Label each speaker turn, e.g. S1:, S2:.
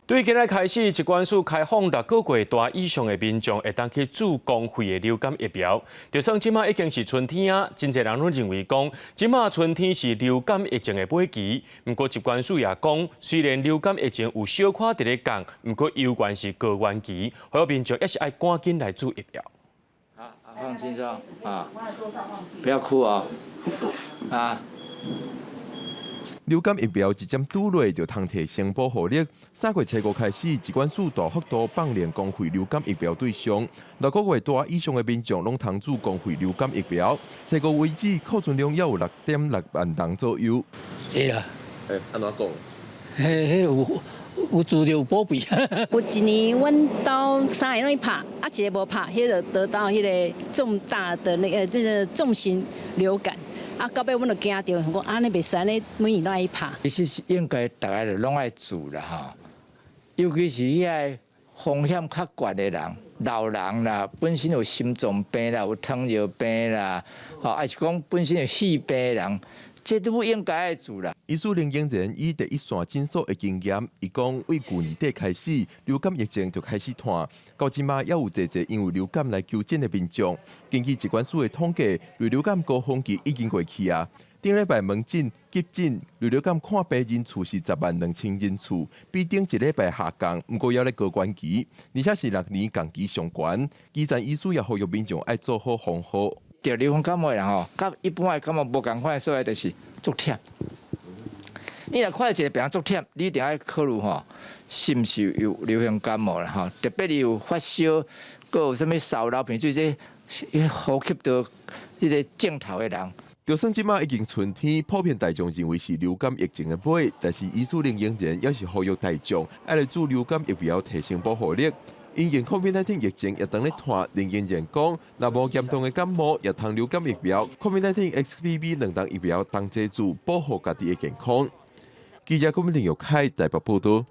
S1: 對今仔開始，疾管署開放6個月大以上的民眾會當去注公費的流感疫苗。就算這馬已經是春天啊，真濟人攏認為講，這馬春天是流感疫情的尾期。毋過疾管署也講，雖然流感疫情有小可佇咧降，毋過猶原是高原期，呼籲民眾猶是愛趕緊來注疫苗。
S2: 好，放輕鬆啊，不要哭啊，啊。
S3: 流感疫苗一針注落就通提升保護力。3月初五開始，疾管署大幅度放量公費流感疫苗對象，6個月大以上的民眾攏通注公費流感疫苗。初五為止，庫存量猶有6.6萬人左右。
S4: 會啦。
S3: 欸，按怎講？
S4: 彼彼有有注著有保庇。
S5: 有一年，阮兜三个攏去拍，啊一个無拍，彼個得到彼个重大的那個這個重型流感。啊，到尾阮就驚著，講按呢袂使，按呢每年攏愛去拍。
S2: 其實是應該逐个攏愛注啦吼，尤其是彼个風險較懸的人，老人啦，本身有心臟病啦，有糖尿病啦，吼，抑是講本身有肺病的人，這都應該愛注啦。
S3: 醫師林英仁以第一線診所的經驗，伊講對舊年底開始，流感疫情就開始湠，到這馬猶有濟濟因為流感來求診的民眾。根據疾管署的統計，流感高峰期已經過去啊。頂禮拜門診、急診、流感看病人次是10萬2千人次，比頂一禮拜下降，毋過猶咧高原期，而且是歷年同期上懸。基層醫師也呼籲民眾愛做好防護。
S2: 著流行感冒的人吼，佮一般的感冒無仝款的所在，就是足忝。你若看著一個病人足忝，你一定愛考慮吼，是毋是有流行感冒啦吼？特別你有發燒，閣有啥物梢流鼻水，這呼吸道彼个症頭的人。
S3: 就算這馬已經春天，普遍大眾認為是流感疫情的尾，但是醫師林英仁猶是呼籲大眾愛來注流感疫苗提升保護力。因應 COVID-19 疫情也當咧湠，林英仁講，若無嚴重的感冒，也通流感疫苗，COVID-19 XBB 兩劑疫苗同齊注，保護家己的健康。記者郭敏玲、玉凱台北報道。